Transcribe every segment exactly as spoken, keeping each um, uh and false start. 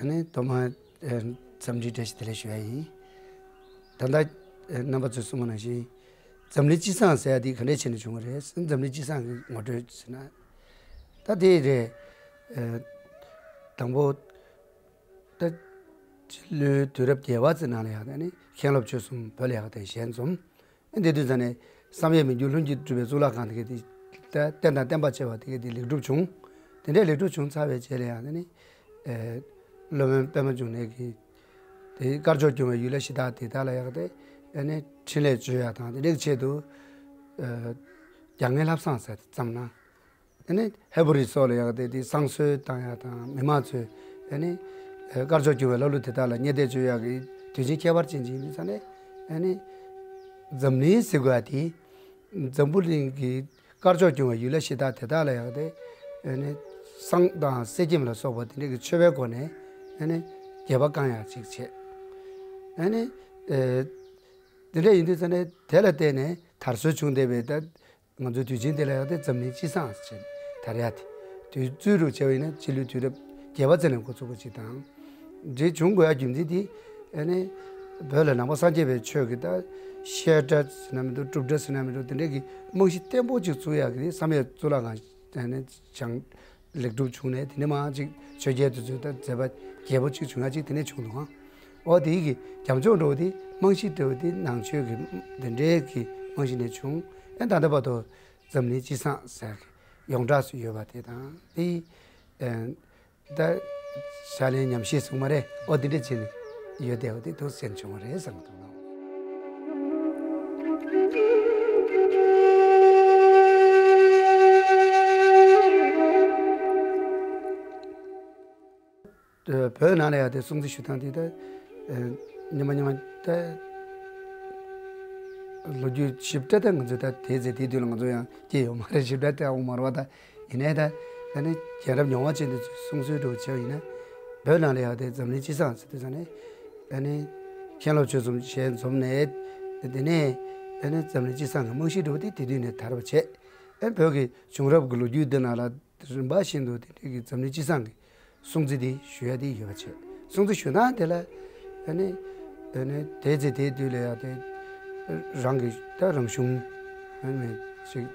ནི་ཐོག་མར་ཨ་འཚམས་འདྲི་བཀྲ་ཤིས་བདེ་ལེགས་ཞུ་ཡ་ཡིན། ད་ལྟ་ཨ་རྣམ་པ་ཚོས་གསུངས་པ་ནང་བཞིན་འཛམ་གླིང་སྤྱི་བསང་ཟེར་ཡ་དེ་ག་འདྲས་བྱས་ནས་བྱུང་བ་རེད། འཛམ་གླིང་སྤྱི་བསང་གི་ངོ་སྤྲོད་ཟེར་ན། ད་དེ་རེད། ཨ་དང་པོ། ད་སྤྱི་ལོའི་དུས་རབས་བརྒྱད་པ་ཙམ་ནང་ལ་ཡག་དེ་ནི་མཁན་སློབ་ཆོས་གསུམ་བོད་ལ་ཡག་དེ་ཞལ་འཛོམས། འདི་དུས་ཙམ་ནས་བསམ་ཡས་མི་འགྱུར་ལྷུན་གྱིས་གྲུབ་པའི་གཙུག་ལག་ཁང་དེ་གའི་དེ་ད་རྟེན་དང་བརྟེན་པ་བྱས་པ་དེ་གའི་དེ་ལེགས་གྲུབ་བྱུང་། དེ་འདྲའི་ལེགས་གྲུབ་བྱུང་ཚར་བའི་རྗེས་ལ་ཡང་དེ་ནི་ཨེ་སློབ་དཔོན་པདྨ་འབྱུང་གནས་ཀྱིས་དེ་དཀར་ཕྱོགས་སྐྱོང་བའི་ཡུལ་ལྷ་གཞི་བདག་དེ་དག་ལ་ཡག་དེ་ཨེ་ནི་འཕྲིན་ལས་བཅོལ་ཡག་དང་དེ་འདྲའི་ཆེད་དུ་ཨེ་རྒྱ་ངན་ལྷ་བསང་ཟེར་དེ་བརྩམས་ན། ཨ་ནི་ཧས་པོ་རི་སོགས་ལ་ཡག་དེ་དེ་བསང་གསོལ་བཏང་ཡག་དང་མི་མང་ཚོས་ཨ་ནི་ཨ་དཀར་ཕྱོགས་སྐྱོང་བའི་ལྷ་ཀླུ་དེ་དག་ལ་བརྙས་བསྡད་བཅོལ་ཡག་གི་དུས་ཆེན་ཁྱད་པར་ཅན་ཅིག་ཡིན་དུས་ཙང་ནས། ཨ་ནི་འཛམ་གླིང་ཟེར་དགོས་ཡག་དེ་འཛམ་བུ་གླིང་གི་དཀར་ཕྱོགས་སྐྱོང་བའི་ཡུལ་ལྷ་གཞི་བདག་དེ་དག་ལ་ཡག་དེ་ཨ་ནི་བསང་དང་གསེར་སྐྱེམས་ལ་སོགས་པ་དེ་འདྲ་གི་མཆོད་པའི་སྒོ་ནས་ཨ་ནི་དགྱེས་པ་བསྐང་ཡག་ཅིག་བྱས། ཨ་ནི་ཨ་དེ་འདྲ་ཡིན་དུས་ཙང་ནས་དེ་ལ་བརྟེན་ནས་དར་སྲོལ་བྱུང་བསྡད་པའི་ད། ང་ཚོའི་དུས་ཆེན་དེ་ལ་ཡག་དེ་འཛམ་གླིང་སྤྱི་བསང་ཟེར་དར་ཡག་དེ། དུས་ཚོད་རུ་བྱས་པ་ཡིན་ན་སྤྱི་ལོའི་དུས་རབས་བརྒྱད་པ་ཙམ་ནས་འགོ་ཚུགས་པ་ཅིག་དང་། འདི་བྱུང་དགོས་ཡག་རྒྱུ་མཚན་དེ་ཨ་ནི་བོད་ལ་ནང་པ་སངས་རྒྱས་པའི་ཆོས་ཀྱི་ད་བཤད་གྲྭ་ཟེར་ན་མི་འདུག་སྒྲུབ་གྲྭ་ཟེར་ན་མི་འདུག་དེ་འདྲའི་གི་རྨང་གཞི་བརྟན་པོ་ཅིག་བཙུགས་ཡག་གི་བསམ་ཡས་གཙུག་ལག་ཁང་ཨ་ནི་བཞེངས། ལེགས་གྲུབ་བྱུང་ནས་དེ་ནས་མར་ཅིག་ཆོས་རྒྱལ་དེ་ཚོས་ད་མཛད་པ་རྒྱས་པོ་ཅིག་བྱུང་ཡག་ཅིག་དེ་ནས་བྱུང་འདུག་ཨང་། འོ་དེའི་གི་རྒྱབ་ལྗོངས་འདྲ་བོ་དེ་རྨང་གཞི་འདྲ་བོ་དེ་ནང་ཆོས་ཀྱི་དེ་འདྲའི་གི་རྨང་གཞི་ནས་བྱུང་། ཨེ་ད་ལྟ་བར་དུ་འཛམ་གླིང་སྤྱི་བསང་ཟེར་གི་ཡོངས་གྲགས་སུ་ཡོད་པ་དེ་དང་དེ་ཨེ་ད་ཕྱག་ལེན་ཉམས་བཞེས་གསུངས་མ་རེད། འོ་དེ་འདྲ་བྱས་ནས་ཡོད་བསྡད་པ་དེ་ཐུགས་སེམས་བྱུང་བ་རེད་བསམ་གི་འདུག་ལགས། བོད་ནང་ལ་ཡག་དེ་སྲུང་བརྩི་ཞུ་སྟངས་དེ་ད་ཉི་མ་ཉི་མ་ད་ལོ་རྒྱུས་ཞིབ་ཕྲ་ད་ང་ཚོ་ད་དེ་ཚེ་དེ་དུས་ལ་ང་ཚོ་ཡང་སྐྱེས་ཡོད་མ་རེད། ཞིབ་ཕྲ་ད་འོང་མ་རེད་པ། ད་ཡིན་ནའི་ད་ད་ནི་རྒན་རབས་མྱོང་བ་ཅན་དེ་ཚོས་གསུང་སྲོལ་འདྲ་བོ་བྱས་པ་ཡིན་ན། བོད་ནང་ལ་ཡག་དེ་འཛམ་གླིང་སྤྱི་བསང་ཟེར་དུས་ཙང་ནས་ད་ནི་མཁན་སློབ་ཆོས་གསུམ་ཞལ་འཛོམས་ནས་དེ་ནས་ད་ནི་འཛམ་གླིང་སྤྱི་བསང་གི་རྨང་གཞི་འདྲ་བོ་དེ་དེ་དུས་ནས་དར་བ་བྱས། ཨེ་བོད་ཀྱི་བྱུང་རབས་ཀྱི་ལོ་རྒྱུས་འདི་ནང་ལ་རིམ་པ་བཞིན་དུ་དེ་འདྲའི་གི་འཛམ་གླིང་སྤྱི་བསང་གི་སྲུང་བརྩི་དེ་ཞུ་ཡ་དེ་ཡོད་པ་བྱས། སྲུང་བརྩི་ཞུ་སྟངས་དེ་ལ་ཨ་ནི་ཨ་ནི་དེ་ཚེ་དེའི་དུས་ལ་ཡག་དེ་རང་གི་ད་རང་གཞུང་ཨ་ནི་ཅིག་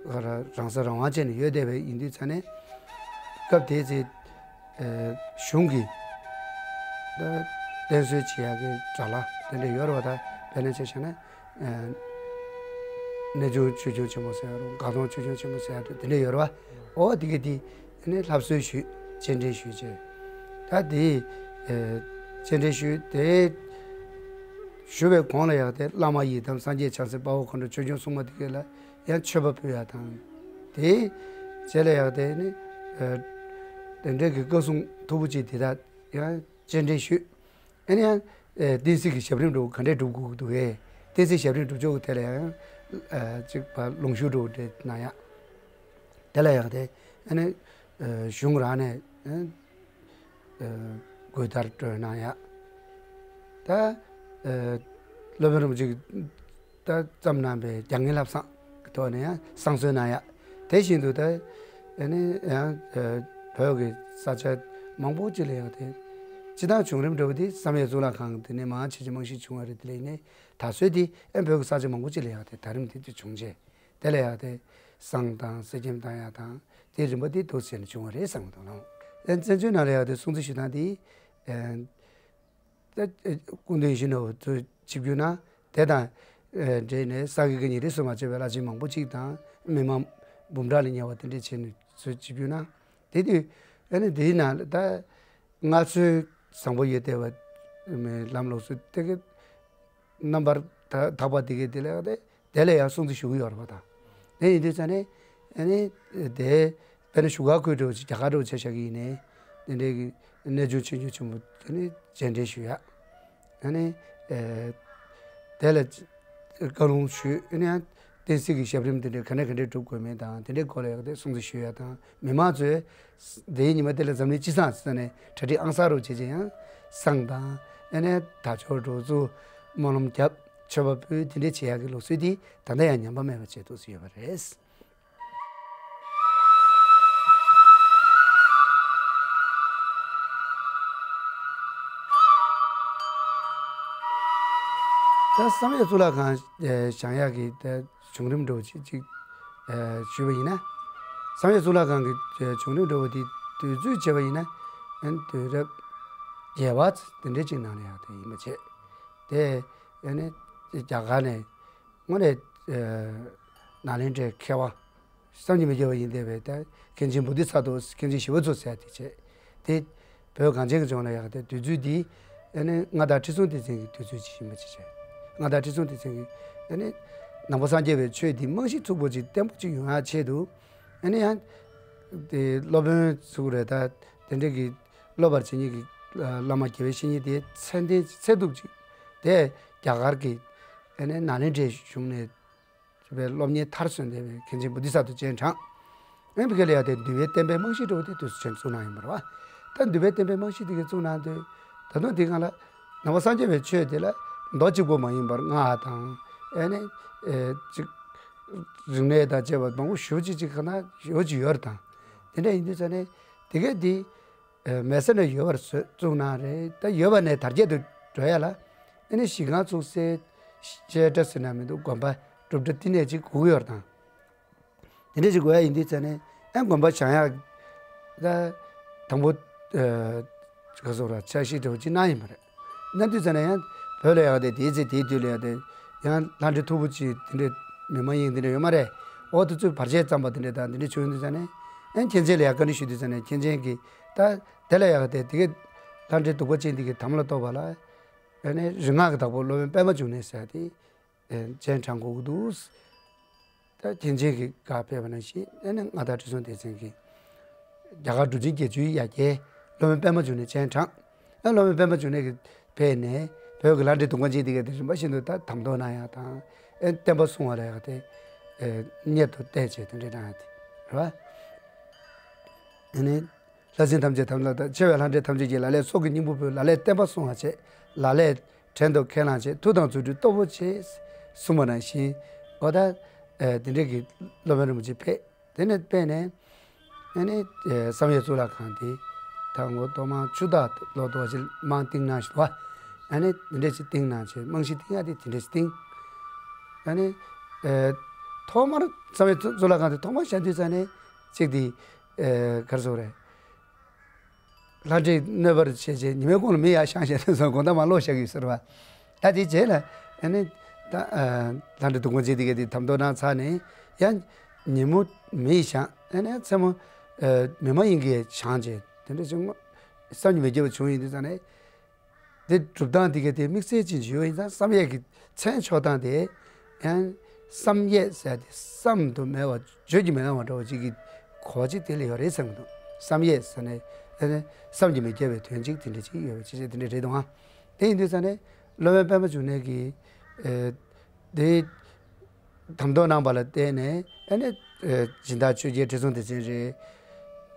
ཨ་ར་རང་ས་རང་དབང་བྱས་ནས་ཡོད་བསྡད་པ་ཡིན་དུས་ཙང་ནས། སྐབས་དེའི་ཚེ་ཨ་གཞུང་གི་ད་བསྟེན་གསོལ་བྱེད་ཡག་གི་གྲྭ་ལྷ་དེ་འདྲ་ཡོད་རེད་པ། ད་དཔེར་ན་ཆ་བཞག་ན། ཨ་གནས་ཆུང་ཆོས་སྐྱོང་ཆེན་མོ་ཟེར་ཡ་རུ་དགའ་གདོང་ཆོས་སྐྱོང་ཆེན་མོ་ཟེར་ཡ་རུ་དེ་འདྲ་ཡོད་རེད་པ། འོ་དེ་ག་དེ་ནས་ལྷ་གསོལ་ཞུས། སྤྱན་འདྲེན་ཞུས་བྱས། ད་དེ་ཨ་སྤྱན་འདྲེན་ཞུས་དེ་ཞུ་བའི་གོང་ལ་ཡག་དེ་བླ་མ་ཡི་དམ་སངས་རྒྱས་བྱང་སེམས་དཔའ་བོ་མཁའ་འགྲོ་ཆོས་སྐྱོང་སྲུང་མ་དེ་ག་ལ་ཡང་མཆོད་པ་ཕུལ་ཡ་དང་། དེ་རྗེས་ལ་ཡག་དེ་ནི་ཨ་དེ་འདྲའི་གི་བཀའ་སྲུང་མཐུ་བོ་གཅིག་དེ་དག་ཡང་སྤྱན་འདྲེན་ཞུས། ཨ་ནི་ཡང་ཨེ་བསྟན་སྲིད་ཀྱི་ཞབས་རིམ་འགྲོ་ག་འདྲས་སྒྲུབ་དགོས་ཀྱི་འདུག་གས། བསྟན་སྲིད་ཞབས་རིམ་སྒྲུབ་ཕྱོགས་ཀྱི་ཐད་ལ་ཡང་ཨ་ཅིག་ཕར་ལུང་ཞུ་འགྲོ་འདྲས་གནང་ཡག་དེ་ལ་ཡང་དེ་ཨ་ནི་ཨ་གཞུང་རང་ནས་ཨ་ཨ་གུས་དར་སྒྲོན་གནང་ཡག་ད་ཨ་སློབ་དཔོན་རིན་པོ་ཆེ་གིས་ད་བརྩམས་གནང་པའི་རྒྱ་ངན་ལྷ་བསང་གི་ཐོག་ནས་ཡང་བསང་གསོལ་གནང་ཡག་དེ་བཞིན་དུ་ད་ཨ་ནི་ཡང་ཨ་བོད་ཀྱི་ས་ཆ་མང་པོ་ཅིག་ལ་ཡང་དེ་སྤྱི་བཏང་བྱུང་རིམ་འདྲ་བོ་དེ་བསམ་ཡས་གཙུག་ལག་ཁང་དེ་ནས་མང་ཆེ་ཆེ་རྨང་གཞི་བྱུང་བ་རེད། དེ་ལས་ནས་ད་གཟོད་དེ་ཨ་བོད་ཀྱི་ས་ཆ་མང་པོ་ཅིག་ལ་ཡང་དེ་དར་རིམ་དེ་དུས་བྱུང་རྗེས་དེ་ལ་ཡང་དེ་བསང་དང་གསེར་སྐྱེམས་བཏང་ཡག་དང་དེ་རིམ་པ་དེ་འདུག་ཟེར་ནས་བྱུང་བ་རེད་བསམ་གྱི་འདུག་ལགས། ཨ་བཙན་བྱོལ་ནང་ལ་ཡང་དེ་སྲུང་བརྩི་ཞུ་སྟངས་དེ་ཨ་ད་སྐུ་མདུན་ཡིད་བཞིན་ནོར་བུ་ཚོས་བྱེད་རྒྱུ་ན་དེ་དང་ཨ་འབྲེལ་ནས་ས་དགེ་བཀའ་རྙིང་རིས་སུ་མ་ཆད་པའི་བླ་ཆེན་མང་པོ་ཅིག་དང་མི་མང་འབུམ་ཕྲག་ལ་ཉེ་བ་དེ་འདྲས་བྱས་ནས་ཚུར་བྱེད་རྒྱུ་ན། དེ་དུས་ཨ་ནི་དེའི་ནང་ལ་ད་སྔར་སྲོལ་བཟང་པོ་ཡོད་བསྡད་པ་ལམ་ལུགས་སྲོལ་དེ་གི་རྣམ་པར་དག་པ་དེ་གི་དེ་ལ་ཡང་དེ་དེ་ལ་ཡང་སྲུང་བརྩི་ཞུ་གི་ཡོད་རེད་པ། ད་དེ་ཡིན་དུས་ཙང་ནས་ཨ་ནི་དེ་དཔེར་ན་བཞུགས་སྒར་ཁུལ་འདྲ་བོ་ཅིག་རྒྱ་གར་འདྲ་བོ་ཆ་བཞག་གི་ཡིན་ནའི་དེ་འདྲའི་གི་གནས་ཆུང་ཆོས་སྐྱོང་ཆེན་མོ་དེ་ནི་སྤྱན་འདྲེན་ཞུ་ཡག་ཨ་ནི་ཨེ་དེ་ལ་བཀའ་ལུང་ཞུས། ཨ་ནི་ཡང་བསྟན་སྲིད་ཀྱི་ཞབས་རིམ་དེ་འདྲའི་ག་འདྲ་ག་འདྲ་སྒྲུབ་དགོས་མིན་དང་དེ་འདྲའི་སྐོར་ལ་ཡང་དེ་སྲུང་བརྩི་ཞུ་ཡག་དང་མི་མང་ཚོས་དེའི་ཉི་མ་དེ་ལ་འཛམ་གླིང་སྤྱི་བསང་ཟེར་ནས་གྲ་སྒྲིག་ཨང་གསར་རུ་བྱེད་ཅིང་ཡང་བསང་དང་ཨ་ནི་དར་ལྕོག་འདྲ་བོ་བཙུགས། སྨོན་ལམ་བརྒྱབ། མཆོད་པ་ཕུལ། དེ་འདྲའི་བྱེད་ཡག་གི་ལུགས་སྲོལ་དེ་ད་ལྟ་ཡང་ཉམས་པ་མེད་པ་བྱས་འདུག་ཟེར་ཡོད་པ་རེད། ད་བསམ་ཡས་གཙུག་ལག་ཁང་ཨེ་བཞེངས་ཡག་གི་ད་བྱུང་རིམ་འདྲ་བོ་ཅིག་ཅིག་ཨེ་ཞུས་པ་ཡིན་ན། བསམ་ཡས་གཙུག་ལག་ཁང་གི་ཨེ་བྱུང་རིམ་འདྲ་བོ་དེ་དུས་ཚོད་བྱས་པ་ཡིན་ན། ཨ་ནི་དུས་རབས་བརྒྱད་པ་དེ་འདྲ་ཅིག་ནང་ལ་ཡག་དེ་ཡིན་པ་བྱས། དེ་ཨ་ནི་རྒྱ་གར་ནས་དངོས་གནས་ཨེ་ནཱ་ལེནྡྲའི་མཁས་པ། བསམ་གྱིས་མི་ཁྱབ་པ་ཡིན་བསྡད་པའི་ད་མཁན་ཆེན་བོ་དྷི་ས་ཏྭ། མཁན་ཆེན་ཞི་བ་འཚོ་ཟེར་ཡ་དེ་བྱས། དེ་བོད་གངས་ཅན་གྱི་ལྗོངས་ལ་ཡག་དེ་དུས་ཚོད་འདི་ཨ་ནི་མངའ་བདག་ཁྲི་སྲོང་ལྡེ་བཙན་གྱི་དུས་ཚོད་ཅིག་ཡིན་པ་ཅིག་བྱས། མངའ་བདག་ཁྲི་སྲོང་ལྡེ་བཙན་གྱིས་ཨ་ནི་ནང་པ་སངས་རྒྱས་པའི་ཆོས་འདི་རྨང་གཞི་ཚུགས་པོ་ཅིག་བརྟན་པོ་ཅིག་ཡོང་ཡ་ཆེད་དུ། ཨ་ནི་ཡང་དེ་སློབ་དཔོན་ཚུགས་རེད། ད་དེ་འདྲ་གི་སློབ་པར་བྱེད་མཁན་གྱི་བླ་མ་དགེ་བའི་བཤེས་གཉེན་དེ་ཚད་ལྡན་ཚད་ཐུབ་ཅིག་དེ་རྒྱ་གར་གྱི་ཨ་ནི་ནཱ་ལེནྡྲའི་གཞུང་ནས། པའི་སློབ་གཉེར་མཐར་སོན་བསྡད་པའི་མཁན་ཆེན་བོ་དྷི་ས་ཏྭ་སྤྱན་དྲངས། ཨེ་བི་ཀ་ལ་ཡ་དེ་འདུལ་བའི་བསྟན་པའི་རྨང་གཞི་འདྲ་བོ་དེ་དུས་སུ་ཆེན་བཙུགས་གནང་ཡིན་པ་རེད་བ། ད་འདུལ་བའི་བསྟན་པའི་རྨང་གཞི་དེ་ག་བཙུགས་གནང་དུས། ད་དུང་དེ་སྒང་ལ་ནང་པ་སངས་རྒྱས་པའི་ཆོས་དེ་ལ་མདོ་གཅིག་པོ་མ་ཡིན་པར་སྔགས་དང་ཨེ་ནི་ཨེ་ཅིག་རིག་གནས་དང་བཅས་པ་མང་པོ་ཞེ་པོ་ཅིག་ཅིག་ག་ན་ཞེ་པོ་ཅིག་ཡོད་རེད་དང་། དེ་འདྲ་ཡིན་དུས་ཙ་ནས་དེ་ག་དེ། ཨེ་མེད་ས་ནས་ཡོད་པར་བཟོས་བཙུགས་གནང་རེད། ད་ཡོད་པ་ནས་དར་རྒྱས་དུ་འགྲོ་ཡ་ལ་ཨེ་ནི་གཞི་རྐང་བཙུགས་སའི་བཤད་གྲྭ་ཟེར་ན་མི་འདུག་དགོན་པ་སྒྲུབ་གྲྭ་བསྟི་གནས་ཅིག་དགོས་ཀྱི་ཡོད་རེད་དང་། དེ་འདྲ་ཅིག་དགོས་ཡ་ཡིན་དུས་ཙ་ནས་ཨེ་དགོན་པ་བཞེངས་ཡ་ད་དང་པོ་ཨེ་ག་ཟེར་ར་འཆར་གཞི་འདྲ་བོ་ཅིག་གནང་ཡིན་པ་རེད། གནང་དུས་ཙ་ནས་ཡང་བོད་ལ་ཡག་དེ་དེའི་ཚེ་དེའི་དུས་ལ་ཡག་དེ་ཡང་ལྷ་འདྲེ་མཐུ་བོ་ཅིག་དེ་འདྲ་མི་མ་ཡིན་དེ་འདྲ་ཡོད་མ་རེད། འོ་དེ་ཚོས་བར་ཆད་བརྩམས་པ་དེ་འདྲ་དང་དེ་འདྲ་བྱུང་དུས་ཙ་ནས་ཨེ་མཁན་ཆེན་ལ་ཡག་བཀའ་འདྲི་ཞུ་དུས་ཙ་ནས་མཁན་ཆེན་གྱིས་ད། དེ་ལ་ཡག་སྟེ་དེ་གའི་ལྷ་འདྲེ་གདུག་པ་ཅན་དེ་གའི་དམ་ལ་གཏོགས་པ་ལ། ཨ་ནི་རིག་སྔགས་ཀྱི་བདག་པོ་སློབ་དཔོན་པད་མ་འབྱུང་གནས་ཟེར་ཏེ། ཨེ་སྤྱན་དྲངས་དགོས་ཀྱི་འདུག་ད་མཁན་ཆེན་གྱིས་བཀའ་ཕེབས་པ་ནང་བཞིན་ཨ་ནི་མངའ་བདག་ཁྲི་སྲོང་ལྡེ་བཙན་གྱིས། རྒྱ་གར་གྲུབ་ཆེན་བརྒྱད་ཅུའི་ཡ་གྱལ་སློབ་དཔོན་པད་མ་འབྱུང་གནས་སྤྱན་དྲངས། ཨ་སློབ་དཔོན་པད་མ་འབྱུང་གནས་ཀྱིས་ཕེབས་ནས་བོད་ཀྱི་ལྷ་འདྲེ་གདུག་པ་ཅན་དེ་གའི་དེ་རིམ་པ་བཞིན་དུ་ད་དམ་དོ་གནང་ཡག་དང་། ཨེ་བསྟན་པ་སྲུང་བ་ལ་ཡག་དེ། ཨེ་གཉེར་དུ་གཏད་བྱས་དེ་འདྲ་གནང་ཡག་དེ་རེད་བ། ཨ་ནི། ལྷ་སྲིན་ཐམས་ཅད་དམ་ལ་བཏགས། ཆེ་བའི་ལྷ་འདྲེ་ཐམས་ཅད་ཀྱིས། ལ་ལས་སྲོག་གི་སྙིང་པོ་ཕུལ། ལ་ལས་བསྟན་པ་སྲུང་བར་བྱེད། ལ་ལས་བྲན་དུ་ཁས་བླངས་བྱེད། མཐུ་དང་རྫུ་འཕྲུལ་སྟོབས་པོ་ཆེ། གསུངས་པ་ནང་བཞིན། འོ་ད། ཨེ་དེ་འདྲའི་གི་སློབ་དཔོན་རིན་པོ་ཆེ་ཕེབས། དེ་ནས་ཕེབས་ནས། ཨ་ནི་ཨེ་བསམ་ཡས་གཙུག་ལག་ཁང་དེ། ད་ངོ་ཐོག་མར་ཆུ་སྟག་ལོ་ཏོག་ཅིག་མར་བཏིང་གནང་ཞིག་འདུག་བ། ཨ་ནི་དེ་འདྲ་ཅིག་བཏིང་གནང་བྱས་རྨང་གཞི་བཏིང་ཡག་དེ་དེ་འདྲ་ཅིག་བཏིང་། ཨ་ནི། ཨེ་ཐོག་མར་བསམ་ཡས་གཙུག་ལག་ཁང་དེ་ཐོག་མར་བཞེངས་དུས་ཙ་ནས་གཅིག་དེ། ཨེ་ག་རེ་ཟེར་དགོས་རེད། ལྷ་འདྲེ་གནོད་པར་བྱེད་ཅེས། ཉི་མའི་གུང་ལ་མི་ཡར་བཞེངས་བྱས་ནས་སོང་། དགོང་དག་མར་ལོག་བཞག་གི་ཡོད་ཟེར་བ། ད་དེ་རྗེས་ལ་ཨ་ནི་ད་ཨ་ལྷ་འདྲེ་གདུག་པ་ཅན་དེ་ག་དེ་དམ་དོ་གནང་ཚར་ནས་ཡང་ཉིན་མོ་མི་ཡིས་བཞེངས། ཨ་ནི་མཚན་མོ་ཨ་མི་མ་ཡིན་གྱིས་བཞེངས་བྱས་དེ་འདྲ་བྱུང་། བསམ་གྱིས་མི་ཁྱབ་པ་བྱུང་། ཡིན་དུས་ཙ་ནས་དེ་སྒྲུབ་སྟངས་དེ་ག་དེ་དམིགས་བསལ་ཅན་ཅིག་ཡོད། ཡིན་ཙང་བསམ་ཡས་ཀྱི་མཚན་འཇོག་སྟངས་དེ། ཡང་བསམ་ཡས་ཟེར་ཏེ་བསམ་དུ་མེད་པ་བརྗོད་ཀྱིས་མི་ལང་བ་འདྲ་བོ་ཅིག་གི་གོ་བ་ཅིག་དེ་ལ་ཡོད་རེད་བསམ་གྱི་འདུག་བསམ་ཡས་ཟེར་ནས་ཨ་ནི་བསམ་གྱིས་མི་ཁྱབ་པའི་དོན་ཅིག་དེ་འདྲ་ཅིག་ཡོད་པ་ཅིག་དེ་འདྲ་རེད་འདུག་ཨང་། དེ་ཡིན་དུས་ཙ་ནས་སློབ་དཔོན་པད་མ་འབྱུང་གནས་ཀྱིས་ཨེ་དེ་དམ་དོ་གནང་བ་ལ་བརྟེན་ནས་ཨ་ནི་ཨེ་སྦྱིན་བདག་ཆོས་རྒྱལ་ཁྲི་སྲོང་ལྡེ་བཙན་རེད།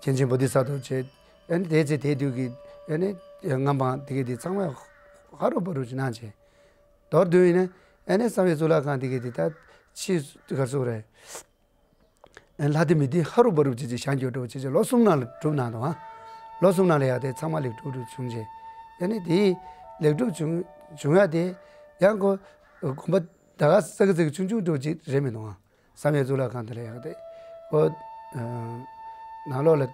མཁན་ཆེན་བོ་དྷི་ས་ཏྭ་བྱས། ཨ་ནི་དེའི་ཚེ་དེའི་དུས་ཀྱི་ཨ་ནི་མངའ་འབངས་དེ་ག་དེ་ཚང་མས་ཧ་རུ་བ་རུ་ཅིག་གནང་བྱས། མདོར་བསྡུས་ཡིན་ན་ཨ་ནི་བསམ་ཡས་གཙུག་ལག་ཁང་དེ་ག་དེ་ད་ཕྱིས་ག་རེ་ཟེར་དགོས་རེད། ལྷ་སྡེ་མི་སྡེ་ཧ་རུ་བ་རུ་བྱས་ཅིག་བཞེངས་རྒྱུ་འདྲ་བོ་བྱས་ཅིག་ལོ་གསུམ་ནང་ལ་གྲུབ་གནང་འདུག་ཨང་། ལོ་གསུམ་ནང་ལ་ཡག་དེ་ཚང་མ་ལེགས་གྲུབ་འགྲུབ་བྱུང་བྱས། ཨ་ནི་དེ་ལེགས་གྲུབ་བྱུང་བྱུང་ཡག་དེ་ཡང་ཁོ་དགོན་པ་ད་ག་ས་ག་ཙིག་ཆུང་ཆུང་འདྲ་བོ་ཅིག་རེད་མི་འདུག་ཨང་། བསམ་ཡས་གཙུག་ལག་ཁང་དེ་ལ་ཡག་དེ་ཁོ་ནང་ལོགས་ལ་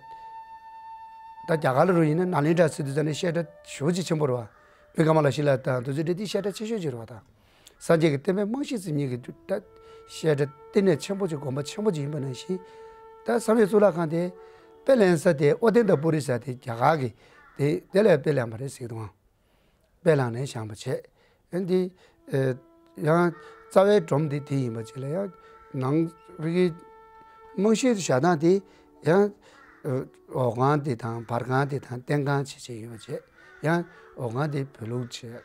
ད་རྒྱ་གར་ལ་རུ་ཡིན་ན་ནཱ་ལེནྡྲ་ཟེར་དུས་ཙ་ནས་བཤད་གྲྭ་ཞེ་པོ་ཅིག་ཆེན་པོ་རེད་བ། བི་ཀ་མ་ལ་ཤི་ལ་དང་དེ་ཚོ་འདྲ་དེ་བཤད་གྲྭ་ཆེ་ཤོས་ཅིག་རེད་བ་དང་། སངས་རྒྱས་ཀྱི་བསྟན་པའི་རྨང་གཞི་འཛིན་མཁན་གྱི་ད་བཤད་གྲྭ་བསྟི་གནས་ཆེན་པོ་ཅིག་དགོན་པ་ཆེན་པོ་ཅིག་ཡིན་པ་ནང་བཞིན། ད་བསམ་ཡས་གཙུག་ལག་ཁང་དེ་དཔེ་ལེན་ས་དེ་ཨོ་ཏནྟ་པུ་རི་ཟེར་དེ་རྒྱ་གར་གྱི་དེ་དེ་ལ་དཔེ་ལེན་པ་རེད་ཟེར་གྱི་འདུག་ཨང་། དཔེ་བླངས་ནས་བཞེངས་པ་བྱས། ཨ་འདི་ཨེ་ཡང་རྩ་བའི་སྒྲོམ་འདི་དེ་ཡིན་པ་བྱས་ལ་ཡང་ནང་རིག་རྨང་གཞིའི་བཞག་སྟངས་དེ་ཡང་ཨེ་འོག་ཁང་དེ་དང་བར་ཁང་དེ་དང་སྟེང་ཁང་བྱས་བྱས་ཡོད་པ་བྱས། ཡང་འོག་ཁང་དེ་བོད་ལུགས་བྱས།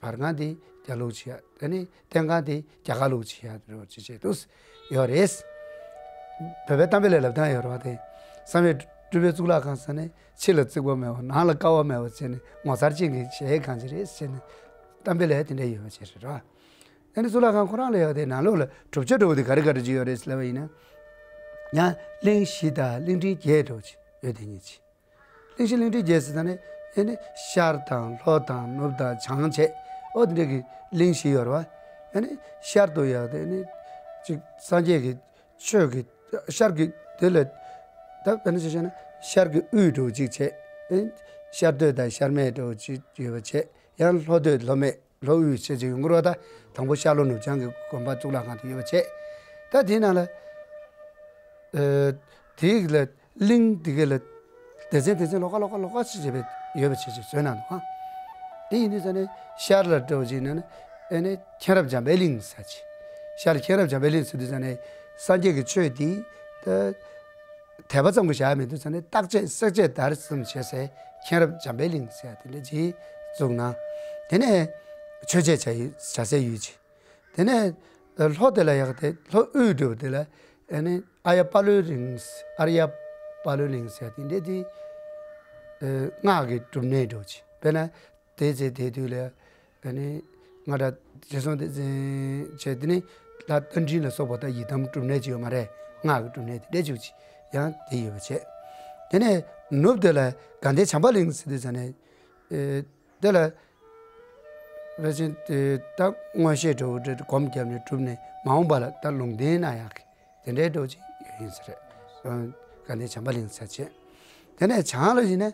བར་ཁང་དེ་རྒྱ་ལུགས་བྱས། ཨ་ནི་སྟེང་ཁང་དེ་རྒྱ་གར་ལུགས་བྱས་ཡག་འདྲ་བོ་བྱས་བྱས་འདུག་ཡོད་རེད། བོད་པའི་གཏམ་དཔེ་ལ་ལབ་སྟངས་ཡོད་རེད་བ། དེ་བསམ་ཡས་སྤྲུལ་པའི་གཙུག་ལག་ཁང་ཟེར་ནས་ཕྱི་ལ་རྩིག་པ་མེད་པ་ནང་ལ་ཀ་བ་མེད་པ་བྱས་ནས་ངོ་མཚར་ཅན་གྱི་གཞལ་ཡས་ཁང་ཅིག་རེད་ཟེར་ནས་གཏམ་དཔེ་ལ་དེ་འདྲ་ཡོད་པ་ཅིག་རེད་བ། ཨ་ནི་གཙུག་ལག་ཁང་ཁོ་རང་ལ་ཡག་དེ་ནང་ལོགས་ལ་གྲུབ་ཆ་འདྲ་བོ་དེ་ག་རེ་ག་རེ་ཅིག་ཡོད་རེད་ཟེར་ལབ་པ་ཡིན་ན། ཡང་གླིང་བཞི་དང་གླིང་ཕྲན་བརྒྱད་འདྲ་བོ་ཅིག་ཡོད་དེ་ཉིད་ཅིག་གླིང་བཞི་གླིང་ཕྲན་བརྒྱད་ཟེར་ད་ནི་ཨེ་ནི་ཤར་དང་ལྷོ་དང་ནུབ་དང་བྱང་བྱས། ཨོ་དེ་འདྲ་གི་གླིང་བཞི་ཡོད་རེད་བ། ཨ་ནི་ཤར་དུ་ཡང་དེ་ནི་ཅིག་སངས་རྒྱས་ཀྱི་ཆོས་ཀྱི་ཤར་གྱི་དེ་ལ་ད་དཔེར་ན་ཆ་བཞག་ན་ཤར་གྱི་དབུས་འདྲ་བོ་ཅིག་བྱས། ཨ་ནི་ཤར་སྟོད་དང་ཤར་སྨད་འདྲ་བོ་ཅིག་ཡོད་པ་བྱས། ཡང་ལྷོ་སྟོད་ལྷོ་སྨད་ལྷོ་དབུས་བྱས་ཅིག་ཡོང་གི་རེད་པ། ད་དང་པོ་ཤར་ལྷོ་ནུབ་བྱང་གི་དགོན་པ་གཙུག་ལག་ཁང་དུ་ཡོད་པ་བྱས། ད་དེའི་ནང་ལ་ཨ་དེའི་ལ་གླིང་དེ་གའི་ལ་སྡེ་ཚན་སྡེ་ཚན་ལོགས་ཀ་ལོགས་ཀ་ལོགས་ཀ་ཅིག་བྱས་པའི་ཡོད་པ་བྱས་ཅིག་བཟོས་གནང་འདུག་ཨ། དེ་ཡིན་དུས་ཙ་ནས་ཤར་ལ་འདྲ་བོ་ཅིག་ན་ནི་ཨ་ནི་མཁྱེན་རབ་འཇམ་པའི་གླིང་ཟེར་ཅིག་ཤར་ལ་མཁྱེན་རབ་འཇམ་པའི་གླིང་ཟེར་དུས་ཙ་ནས་སངས་རྒྱས་ཀྱི་ཆོས་དེ་ད་དད་པ་ཙམ་གྱིས་བཞག་མི་འདུག་ཙ་ནས་བརྟག་དཔྱད་བསྲེག་དཔྱད་བརྡར་གསུམ་བྱས་སའི་མཁྱེན་རབ་འཇམ་པའི་གླིང་ཟེར་ཡ་དེ་འདྲ་ཅིག་བཙུགས་གནང་། དེ་ནས་མཆོད་མཇལ་བྱ་ཡུལ་བྱ་སའི་ཡུལ་ཅིག་དེ་ནས་ལྷོ་དེ་ལ་ཡག་དེ་ལྷོ་དབུས་འདྲ་བོ་དེ་ལ་ཨ་ནི་ཨཱརྱ་པ་ལོའི་གླིང་། ཨཱརྱ་པ་ལོའི་གླིང་ཟེར་དེ་འདྲ་དེ་སྔགས་ཀྱི་སྒྲུབ་གནས་འདྲ་བོ་ཅིག་དཔེར་ན་དེ་ཚེ་དེ་དུས་ལ་ཨ་ནི་སྔགས་གྲྭ་རྗེ་བཙུན་བསྟན་འཛིན་བྱས། དེ་ནི་ལྷ་རྟ་མགྲིན་ལ་སོགས་པ་ད་ཡི་དམ་སྒྲུབ་གནས་ཅིག་ཡོད་མ་རེད། སྔགས་ཀྱི་སྒྲུབ་གནས་དེ་འདྲ་ཅིག་ཅིག་ཡང་དེ་ཡོད་པ་བྱས། དེ་ནས་ནུབ་དེ་ལ་དགའ་ལྡན་བྱམས་པ་གླིང་ཟེར་དུས་ཙ་ནས་ཨེ་དེ་ལ་རེ་ཆེན་དེ་ད་མངོན་ཤེས་འདྲ་བོ་འདྲ་སྒོམ་བརྒྱབ་ནས་གྲུབ་ནས་མ་འོངས་པ་ལ་ད་ལུང་བསྟན་གནང་ཡག་གི་དེ་འདྲའི་འདྲ་བོ་ཅིག་ཡོད་ཡིན་ས་རེད། དགའ་ལྡན་བྱམས་པ་གླིང་ཟེར་བྱས། དེ་ནས་བྱང་ལ་ཡིན་ན་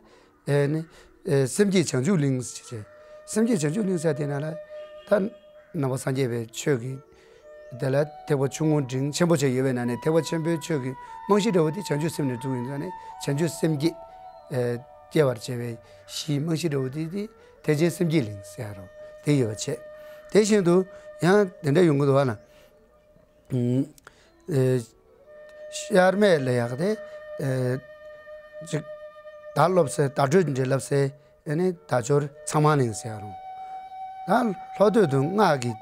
ཨེ་ནི་ཨེ་སེམས་བསྐྱེད་བྱང་ཆུབ་གླིང་ཟེར་བྱས། སེམས་བསྐྱེད་བྱང་ཆུབ་གླིང་ཟེར་དེ་ན་ལ་ད་ནང་པ་སངས་རྒྱས་པའི་ཆོས་ཀྱི་དེ་ལ་ཐེག་པ་ཆུང་ངུ་འབྲིང་ཆེན་པོ་བྱས་ཡོད་པའི་ནང་ནས་ཐེག་པ་ཆེན་པོའི་ཆོས་ཀྱི་རྨང་གཞི་འདྲ་བོ་དེ་བྱང་ཆུབ་སེམས་ནས་བཙུགས་ཡིན་ཙང་ནས་བྱང་ཆུབ་སེམས་བསྐྱེད་ཨེ་སྐྱེ་བར་བྱེད་པའི་གཞིའི་རྨང་གཞི་འདྲ་བོ་དེ་དེ་ཐེག་ཆེན་སེམས་བསྐྱེད་གླིང་ཟེར་ཡ་རོ་དེ་ཡོད་པ་བྱས། དེ་བཞིན་དུ་ཡང་དེ་འདྲ་ཡོང་གི་འདུག་བ་ན། ཨེ་ཤར་སྨད་ལ་ཡག་དེ་ཨེ་ཅིག་བརྡ་སློབ་སའི་བརྡ་སྤྲོད་འདྲེན་ལབ་སའི་ཨེ་ནི་བརྡ་སྦྱོར་ཚང་མ་གླིང་ཟེར་ཡ་རུང་། ད་ལྷོ་སྟོད་དུ་སྔགས་ཀྱི་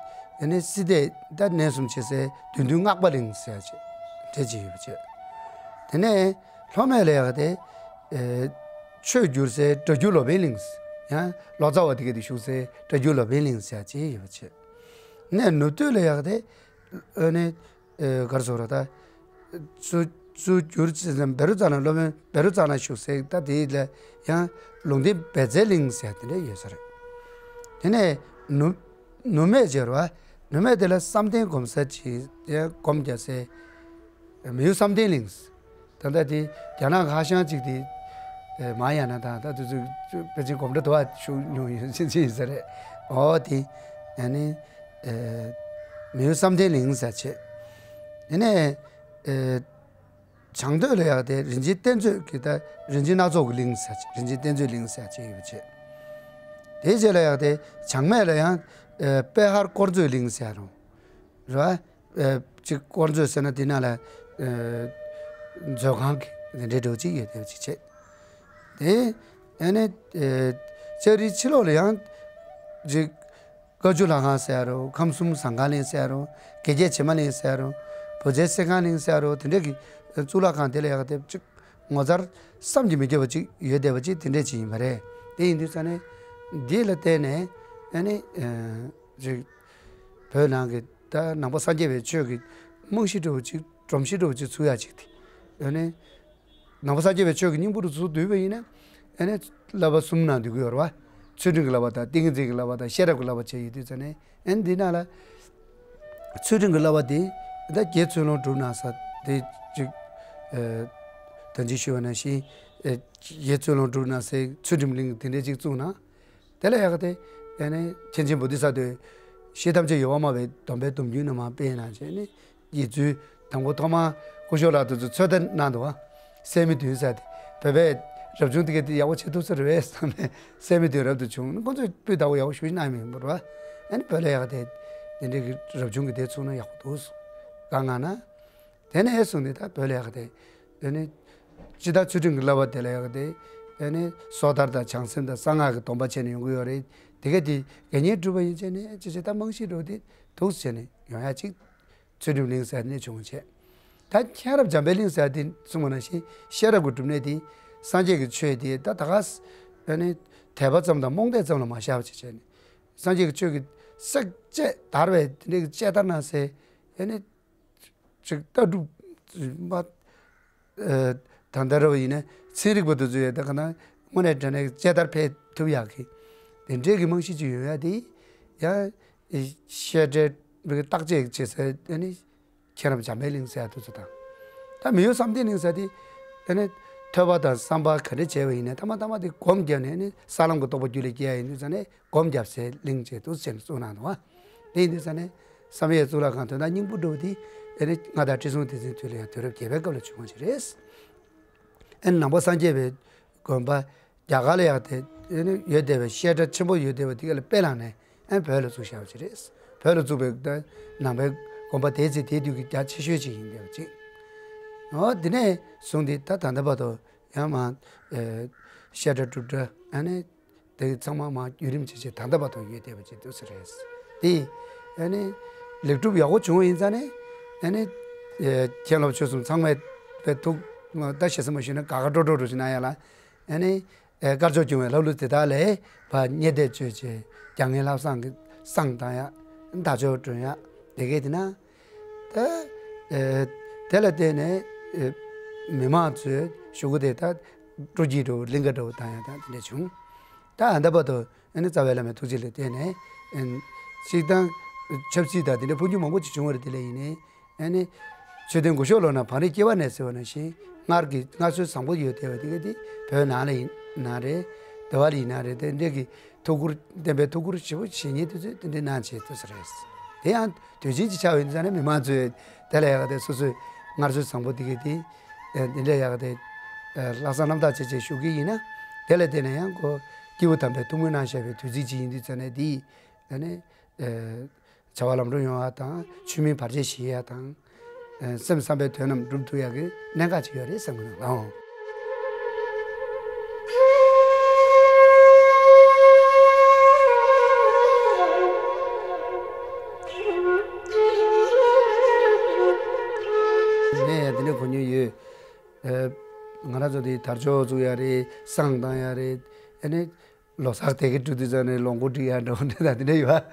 ཨེ་ནི་སྲིད་དེ་ད་གནས་གསུམ་བྱེད་སའི་བདུད་འདུལ་སྔགས་པ་གླིང་ཟེར་ཡ་ཅིག་འདྲ་ཅིག་ཡོད་པ་བྱས། དེ་ནས་ལྷོ་སྨད་ལ་ཡག་དེ་ཨེ་ཆོས་བསྒྱུར་སའི་སྒྲ་བསྒྱུར་སློབ་དཔོན་གླིང་། ཡང་ལོ་ཙཱ་བ་དེ་ག་དེ་བཞུགས་སའི་སྒྲ་བསྒྱུར་སློབ་དཔོན་གླིང་ཟེར་ཡ་ཅིག་ཡོད་པ་བྱས། ནས་ནུབ་སྟོད་ལ་ཡག་དེ་ཨ་ནི་ཨེ་ག་རེ་ཟེར་ར་ད། ཚུར་ཚུར་བསྒྱུར་ཅི་ཙམ་བཻ་རོ་ཙ་ན་སློབ་དཔོན་བཻ་རོ་ཙ་ན་བཞུགས་སའི་ད་དེ་ལ་ཡང་ལུང་བསྟན་བཛྲའི་གླིང་ཟེར་དེ་འདྲ་ཡོད་ས་རེད། དེ་ནས་ནུབ་ནུབ་སྨད་ཅེས་ར་བ། ནུབ་སྨད་དེ་ལ་བསམ་གཏན་སྒོམ་ས་ཅིག་ཡང་སྒོམ་རྒྱག་སའི་མི་ཡུལ་བསམ་གཏན་གླིང་། ད་ལྟ་དེ་རྒྱ་ནག་ཧྭ་ཤང་གཅིག་དེ་ཨེ་མ་ཡ་ན་དང་ད་དུ་ཚོད་པེ་ཅིན་གོམ་བགྲོད་དུ་བ་ཞུགས་མྱོང་ཡོད་ཅན་ཅིག་ཡིན་ས་རེད། ཨོ་དེ་ཨ་ནི་ཨེ་མི་ཡུལ་བསམ་གཏན་གླིང་ཟེར་བྱས། དེ་ནས་ཨེ་བྱང་སྟོད་ལ་ཡག་དེ་རིན་ཆེན་གཏེར་མཛོད་ཀྱི་ད་རིན་ཆེན་སྣ་ཚོགས་ཀྱི་གླིང་ཟེར་བྱས། རིན་ཆེན་གཏེར་མཛོད་གླིང་ཟེར་བྱས་ཡོད་པ་བྱས། དེའི་རྗེས་ལ་ཡག་དེ་བྱང་སྨད་ལ་ཡང་ཨེ་པེ་ཧར་དཀོར་མཛོད་གླིང་ཟེར་རུང་ར། ཨེ་ཅིག་དཀོར་མཛོད་ཟེར་ན་དེ་ནང་ལ་ཨེ་མཛོད་ཁང་གི་དེ་འདྲའི་འདྲ་བོ་ཅིག་ཡོད་དེ་ཅིག་བྱས། དེ་ཨ་ནི་ཨེ་ལྕགས་རིའི་ཕྱི་ལོགས་ལ་ཡང་ཅིག་བཀའ་བཅུ་ལྷ་ཁང་ཟེར་ཡ་རུང་། ཁམས་གསུམ་ཟངས་དཀར་གླིང་ཟེར་ཡ་རུང་། དགེ་རྒྱས་བྱེ་མ་གླིང་ཟེར་ཡ་རུང་། བུ་བཙའི་གསེར་ཁང་གླིང་ཟེར་ཡ་རུང་། དེ་འདྲའི་གི་གཙུག་ལག་ཁང་དེ་ལ་ཡག་དེ་ཅིག་ངོ་མཚར་བསམ་གྱིས་མི་ཁྱབ་པ་ཅིག་ཡོད་བསྡད་པ་ཅིག་དེ་འདྲ་ཅིག་ཡིན་པ་རེད། དེ་ཡིན་དུས་ཙ་ནས་འདི་ལ་བརྟེན་ནས་ཨ་ནི་ཨེ་ཅིག་བོད་ནང་གི་ད་ནང་པ་སངས་རྒྱས་པའི་ཆོས་ཀྱི་རྨང་གཞི་འདྲ་བོ་ཅིག་སྒྲོམ་གཞི་འདྲ་བོ་ཅིག་ཚུགས་ཡ་ཅིག་དེ་ཨ་ནི་ནང་པ་སངས་རྒྱས་པའི་ཆོས་ཀྱི་སྙིང་པོ་རུ་ཚུར་བསྡུས་པ་ཡིན་ན་ཨ་ནི་བསླབ་པ་གསུམ་ནང་འདུས་ཀྱི་ཡོད་རེད་བ། ཚུལ་ཁྲིམས་ཀྱི་བསླབ་པ་དང་ཏིང་ངེ་འཛིན་གྱི་བསླབ་པ་དང་ཤེས་རབ་ཀྱི་བསླབ་པ་བཅས་ཡོད་དུས་ཙ་ནས་ཨ་ནི་འདི་ནང་ལ་ཚུལ་ཁྲིམས་ཀྱི་བསླབ་པ་དེ་ད་རྗེ་བཙུན་སློབ་སྒྲུབ་གནང་ས་དེ་ཅིག་ཨ་ད་ཅི་ཞུས་པ་ནང་བཞིན་ཨ་རྗེ་བཙུན་སློབ་སྒྲུབ་གནང་སའི་ཚུལ་ཁྲིམས་གླིང་དེ་འདྲ་ཅིག་བཙུགས་ན། དེ་ལ་ཡག་དེ་ཨ་ནི་མཁན་ཆེན་བོ་དྷི་ས་ཏྭས་ཤེས་ཐམས་ཅད་ཡོད་པར་སྨྲ་བའི་སྡོམ་པའི་སྡོམ་རྒྱུན་རྣམ་པར་སྤེལ་གནང་བྱས་ནས་ཡིག་མཛོད་དང་པོ་ཐོག་མར་སྐུ་ཞབས་ལགས་དེ་ཚོས་ཚོད་ལྟ་གནང་འདུག་བ། སད་མི་བདུན་ཟེར་དེ་བོད་པའི་རབ་བྱུང་དེ་ག་དེ་ཡག་པོ་བྱེད་ཐུབ་ས་རེད་བས་བསམ་ནས་སད་མི་བདུན་རབ་ཏུ་བྱུང་ཁོང་ཚོས་སྤུས་དག་པོ་ཡག་པོ་ཞུ་གནང་མི་ཡིན་པ་རེད་བ། ཨ་ནི་བོད་ལ་ཡག་དེ་དེ་འདྲའི་གི་རབ་བྱུང་གི་དེ་ཚུགས་ན་ཡག་པོ་འདུག་བསམ་བཀའ་གནང་ན། དེ་ནས་བཟུང་ནས་ད་བོད་ལ་ཡག་དེ། དེ་ནས་སྤྱི་བཏང་ཚུལ་ཁྲིམས་ཀྱི་བསླབ་པ་དེ་ལ་ཡག་དེ། དེ་ནས་སོ་ཐར་དང་བྱང་སེམས་དང་གསང་སྔགས་ཀྱི་སྡོམ་པ་བྱས་ནས་ཡོང་གི་ཡོད་རེད། དེ་ག་དེ་དགེ་བསྙེན་སྒྲུབ་པ་ཡིན་ཅེ་ནས་ཅི་བྱེད་ད་རྨང་གཞི་འགྲོ་དེ་འདུག་བྱས་ནས་ཡོང་ཡ་ཅིག་ཚུལ་ཁྲིམས་གླིང་ཟེར་ནས་བྱུང་བྱས། ད་མཁྱེན་རབ་འཇམ་པའི་གླིང་ཟེར་དེ་གསུངས་པ་ནང་བཞིན་ཤེས་རབ་ཀྱི་སྒྲུབ་གནས་དེ་སངས་རྒྱས་ཀྱི་ཆོས་དེ་ད་ད་ག་ས་དེ་ནས་དད་པ་ཙམ་དང་རྨོངས་དད་ཙམ་ལ་མ་བཞག་པ་བྱས་བྱས་ནས་སངས་རྒྱས་ཀྱི་ཆོས་ཀྱི་བསྲེག་བཅད་བརྡར་བའི་དེ་འདྲའི་དཔྱད་བརྡར་གནང་སའི་དེ་ནས། ཅིག་ལྟ་གྲུབ་མ། ཨ་ད་ལྟ་རབ་ཡིན་ན་ཚན་རིག་པ་དེ་ཚོ་ཡང་ད་ག་ན་དངོས་གནས་དྲང་གནས་དཔྱད་བརྡར་ཕེབས་ཐུབ་ཡག་གི་དེ་འདྲའི་གི་རྨང་གཞི་ཅིག་ཡོད་ཡ་དེ་ཡང་བཤད་གྲྭའི་ བའི་བརྟག་དཔྱད་བྱེད་སའི་ཨ་ནི་མཁྱེན་རབ་འཇམ་དཔལ་གླིང་ཟེར་ཡ་དེ་ཚོ་དང་། ད་མི་ཡུལ་བསམ་གཏན་གླིང་ཟེར་དེ་ཨ་ནི་ཐོས་པ་དང་བསམ་པ་ག་འདྲ་བྱས་པ་ཡིན་ནའི་ཐ་མ་ཐ་མ་དེ་སྒོམ་བརྒྱབ་ནས་ཨ་ནི་ས་ལམ་གྱི་རྟོགས་པ་རྒྱུད་ལ་སྐྱེ་ཡ་ཡིན་དུས་ཙང་ནས་སྒོམ་བརྒྱབ་སའི་གླིང་བཅས་དུ་ཟེར་ནས་གསུངས་གནང་འདུག་བ། དེ་ཡིན་དུས་ཙང་ནས་བསམ་ཡས་གཙུག་ལག་ཁང་དོན་དག་སྙིང་པོ་འདྲ་བོ་དེ་ཨ་ནི་མངའ་བདག་ཁྲི་སྲོང་ལྡེ་བཙན་དུས་ལ་ཡང་དུས་རབས་བརྒྱད་པའི་སྐབས་ལ་བྱུང་བ་ཞིག་རེད། ཨ་ནི་ནང་པ་སངས་རྒྱས་པའི་དགོན་པ་རྒྱ་གར་ལ་ཡང་དེ་ཡོད་བསྡད་པའི་བཤད་གྲྭ་ཆེན་པོ་ཡོད་བསྡད་པ་དེ་ག་ལ་དཔེ་བླངས་ནས་ཨ་ནི་བོད་ལ་བཙུགས་བཞག་པ་ཅིག་རེད། བོད་ལ་བཙུགས་པའི་ད་ནང་པའི་དགོན་པ་དེའི་ཚེ་དེའི་དུས་ཀྱི་རྒྱ་ཆེ་ཤོས་ཅིག་ཡིན་བསྡད་པ་ཅིག་འོ་དེ་ནས་བཟུང་སྟེ་ད་ད་ལྟ་བར་དུ་ཡང་མ་བཤད་གྲྭ་སྒྲུབ་གྲྭ་ཨ་ནི་དེ་ཚང་མ་མ་བརྒྱུད་རིམ་བྱས་བྱས་ད་ལྟ་བར་དུ་ཡོད་བསྡད་པ་ཅིག་འདུག་ཟེར་རེད། དེ་ཨ་ནི་ལེགས་གྲུབ་ཡག་པོ་བྱུང་བ་ཡིན་ཙང་ནས་ཨ་ནི་མཁན་སློབ་ཆོས་གསུམ་ཚང་མས་པའི་ཐུགས་ད་ཞེ་ས་མ་ཞུས་ན་དགའ་དགའ་སྤྲོ་སྤྲོ་འགྲོ་ཞིག་གནང་ཡ་ལ། ཨ་ནི་ཨེ་དཀར་ཕྱོགས་སྐྱོང་བའི་ལྷ་ཀླུ་དེ་དག་ལས་ཕར་བརྙས་དད་བཅོས་བྱས་རྒྱ་ངན་ལྷ་བསང་གི་བསང་བཏང་ཡ། དར་ལྕོག་སྒྲོན་ཡ་དེ་གས་དེ་ན། ད་ཨེ་དེ་ལ་བརྟེན་ནས་ཨེ་མི་མང་ཚོས་གཞུག་གུ་དེ་ད་སྤྲོ་སྐྱིད་འགྲོ་གླིང་ག་འགྲོ་བཏང་ཡ་དང་དེ་འདྲ་བྱུང་། ད་ཨ་ད་བར་དུ་ཨ་ནི་རྩ་བའི་བླ་མའི་ཐུགས་རྗེ་ལ་བརྟེན་ནས་ཨེ་སྤྱིར་བཏང་ཆབ་སྲིད་དང་དེ་འདྲ་འཕོ་འགྱུར་མང་པོ་ཅིག་བྱུང་བ་རེད། དེ་ལ་ཡིན་ནའི། ཨ་ནི། མཆོད་རྟེན་དགུ་ཤོག་ལོ་ན་བང་རིམ་སྐྱེ་བ་ནས་ཟེར་བ་ནང་བཞིན་སྔར་གྱི་སྔར་སྲོལ་བཟང་པོ་ཡོད་བསྡད་པ་དེ་ག་དེ་བོད་ནང་ལ་ཡིན་ན་རེད། འདི་པ་ལ་ཡིན་ན་རེད། དེ་འདྲས་ཀྱི་ཐུགས་ཁུར་བསྟན་པའི་ཐུགས་ཁུར་ཞེ་པོ་བྱེད་མཁན་དེ་ཚོས་དེ་འདྲས་གནང་བྱས་ཐུབ་ས་རེད། དེ་ཡང་དུས་ཆེན་གྱི་ཆ་ཡིན་ཙང་ནས་མི་མང་ཚོས་དེ་ལ་ཡག་ག་དེ་སོ་སོའི་སྔར་སྲོལ་བཟང་པོ་དེ་ག་དེ་དེ་འདྲས་ཡག་ག་དེ་ལྷག་བསམ་རྣམ་དག་བྱས་བྱས་ཞུ་གི་ཡིན་ན་དེ་ལ་བརྟེན་ནས་ཡང་ཁོ་སྐྱེས་བུ་དམ་པའི་ཐུགས་སྨོན་གནང་བཞག་པའི་དུས་ཚིགས་ཅིག་ཡིན་དུས་ཙང་ནས་དེ་ཨ་ནི། བྱ་བ་ལམ་འགྲོ་ཡོང་ཡ་དང་ཆོས་མིན་བར་ཆད་ཞི་ཡ་དང་། སེམས་བསམ་པའི་དོན་རྣམས་འགྲུབ་ཐུབ་ཡ་གི་གནད་འགག་ཅིག་ཡོད་རེད་བསམ་གི་འདུག་ལགས། ངས་ཡང་དེ་འདྲ་གོ་མྱོང་ཡོད། ང་རང་ཚོ་དེ་དར་ལྕོག་བཙུགས་ཡ་རེད། བསང་བཏང་ཡ་རེད། ཨ་ནི། ལོ་གསར་དེ་གའི་འགྲོ་དུས་ཙམ་ནས་ལོ་འགོ་འགྲིག་ཡ་འདྲ་བོ་འདྲ་དང་དེ་འདྲ་ཡོད་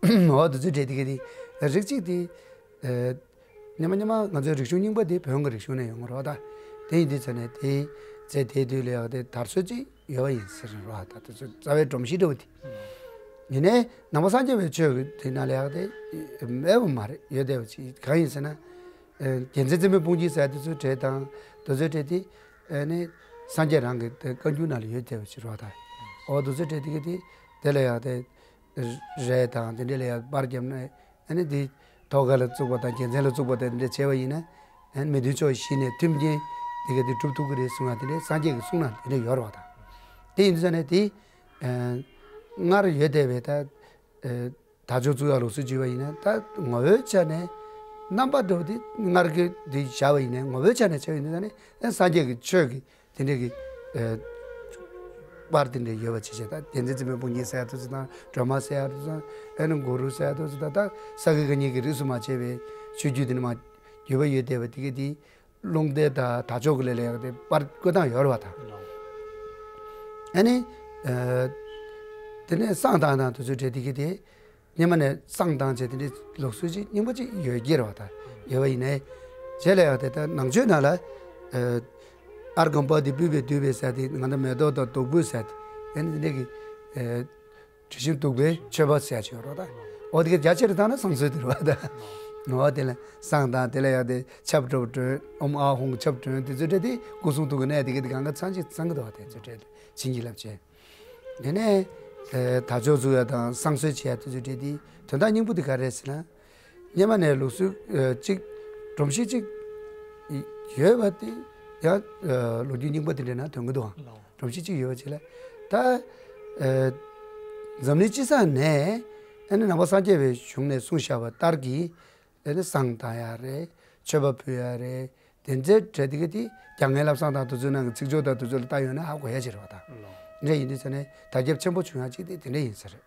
ཨ། འོ་དེ་ཚོའི་གྲས་དེ་ག་དེ་རིགས་གཅིག་དེ། སྔོན་མ་སྔོན་མ་ང་ཚོའི་རིག་གཞུང་རྙིང་པ་དེ་བོན་གྱི་རིག་གཞུང་ནས་ཡོང་གི་རེད་བ་ད། དེ་ཡིན་དུས་ཙམ་ནས་དེ་རྗེས་དེའི་དུས་ལ་ཡག་དེ་དར་སྲོལ་གཅིག་ཡོད་པ་ཡིན་ཟེར་རེད་བ་ད། དེ་ཚོ་རྩ་བའི་སྒྲོམ་གཞི་འདྲ་བོ་དེ། ཡིན་ནའི་ནང་པ་སངས་རྒྱས་པའི་ཆོས་ཀྱི་དེ་ནང་ལ་ཡག་དེ་མེད་པ་མ་རེད། ཡོད་བསྡད་པ་ཅིག་གང་ཡིན་ཟེར་ན། རྒྱལ་མཚན་རྩེ་མོའི་དཔུང་འཇིགས་ཟེར་དེ་ཚོའི་གྲས་དང་དེ་ཚོའི་གྲས་དེ། ཨ་ནི་སངས་རྒྱས་རང་གི་དེ་བཀའ་འགྱུར་ནང་ལ་ཡོད་བསྡད་པ་ཅིག་རེད་བ་ད། འོ་དེ་ཚོའི་གྲས་དེ་ག་དེ་དེ་ལ་ཡག་དེ་རས་དང་དེ་འདྲས་ལ་ཡག་པར་བརྒྱབ་ནས་ཨ་ནི་དེ་ཐོག་ཁ་ལ་བཙུགས་པ་དང་རྒྱལ་མཚན་ལ་བཙུགས་པ་དང་དེ་འདྲས་བྱས་པ་ཡིན་ན་ཨ་ནི་མི་མཐུན་ཕྱོགས་ཞི་ནས་མཐུན་རྐྱེན་དེ་ག་དེ་སྒྲུབ་ཐུབ་ཀྱི་རེད་གསུང་ཡ་དེ་འདྲས་སངས་རྒྱས་ཀྱི་གསུང་ནང་དེ་འདྲས་ཡོད་རེད་བ་ད། དེ་ཡིན་དུས་ཙང་ནས་དེ་སྔར་ཡོད་བསྡད་པའི་ད། དར་ལྕོག་བཙུགས་ཡག་ལུགས་སྲོལ་བྱས་པ་ཡིན་ན་ད་ངོ་བོའི་ཆ་ནས་རྣམ་པ་འདྲ་བོ་དེ་སྔར་གྱི་དེ་བཞག་པ་ཡིན་ན་ངོ་བོའི་ཆ་ནས་བྱས་པ་ཡིན་ན་ནི་ཨ་སངས་རྒྱས་ཀྱི་ཆོས་ཀྱི་དེ་འདྲས་ཀྱི་ཨ་པར་དེ་འདྲས་ཡོད་པ་བྱས་བྱས་ད་རྒྱལ་མཚན་རྩེ་མོའི་དཔུང་འཇིགས་ཟེར་ཡག་དེ་ཚོ་དང་སྒྲོལ་མ་ཟེར་ཡག་དེ་ཚོ་དང་ཨ་ནི་གུ་རུ་ཟེར་ཡག་དེ་ཚོ་དང་ད་ས་དགེ་བཀའ་རྙིང་གི་རིས་སུ་མ་ཆད་པའི་ཆོས་བརྒྱུད་དེ་འདྲ་མ་ཡོད་པ་ཡོད་བསྡད་པ་དེ་ག་དེ། རླུང་རྟ་དང་དར་ལྕོག་གི་ལས་ལ་ཡག་དེ་པར་བཀོད་སྟངས་ཡོད་རེད་བ་ད། ཨ་ནི། དེ་ནས་བསང་བཏང་དང་དེ་ཚོའི་གྲས་དེ་ག་དེ། སྔོན་མ་ནས་བསང་བཏང་བྱས་དེ་འདྲའི་ལུགས་སྲོལ་ཅིག་རྙིང་པ་ཅིག་ཡོད་ཀྱི་རེད་བ་ད། ཡོད་པ་ཡིན་ནའི། རྗེས་ལ་ཡག་དེ་ད་ནང་ཆོས་ནང་ལ། ཨརྒྷཾ་པཱ་ཏི་པུཥྤེ་དྷཱུ་པེ་ཟེར་དེ་ང་ད་མེ་ཏོག་དང་བདུག་སྤོས་ཟེར་དེ། ཨ་ནི་དེ་འདྲའི་གི། དྲི་ཞིམ་བདུག་པའི་མཆོད་པ་ཟེར་ཡག་ཅིག་ཡོད་རེད་བ་ད། འོ་དེ་ག་རྒྱ་ཆེར་བཏང་ན་བསང་གསོལ་དེ་རེད་བ་ད། འོ་དེ་ལ་བསང་དང་དེ་ལ་ཡག་དེ་ཆབ་འདྲ་བོ་སྒྲོན། ཨོཾ་ཨཱཿཧཱུྃ་ཆབ་སྒྲོན་དེ་ཚོའི་གྲས་དེ་སྐུ་གསུང་ཐུགས་ཀྱི་གནད་དེ་ག་དེ་གང་ག་ཚང་ཅིག་ཚང་གི་འདུག་བ། དེ་ཚོའི་གྲས་དེ་བྱིན་གྱིས་བརླབས་བྱས། དེ་ནས་དར་ལྕོག་བཙུགས་ཡག་དང་བསང་གསོལ་བྱེད་ཡག་དེ་ཚོའི་གྲས་དེ་དོན་དག་སྙིང་པོ་དེ་ག་རེད་ཟེར་ན། སྔོན་མ་ནས་ལུགས་སྲོལ་གཅིག་སྒྲོམ་གཞི་གཅིག་ཡོད་པ་དེ་ཡང་ལོ་རྒྱུས་རྙིང་པ་དེ་འདྲའི་ནང་ཐོན་གྱི་འདུག་ཨང་། སྒྲོམ་གཞི་གཅིག་ཡོད་པ་ཅིག་ལ་ད་འཛམ་གླིང་སྤྱི་བསང་ནས་ཨ་ནི་ནང་པ་སངས་རྒྱས་པའི་གཞུང་ནས་གསུངས་བཞག་པ་ལྟར་གྱི་ཨ་ནི་བསང་བཏང་ཡག་རེད། མཆོད་པ་ཕུལ་ཡག་རེད། དེ་ཚོའི་གྲས་དེ་ག་དེ་རྒྱ་ངན་ལྷ་བསང་དང་དེ་ཚོའི་ནང་གི་ཚིག་སྦྱོར་དང་དེ་ཚོ་ལ་བལྟ་ཡོང་ན་ཧ་གོ་ཡག་ཅིག་རེད་བ་ད། འདྲ་ཡིན་དུས་ཙང་ནས་དར་ཁྱབ་ཆེན་པོ་བྱུང་ཡག་ཅིག་དེ་དེ་འདྲ་ཡིན་ས་རེད།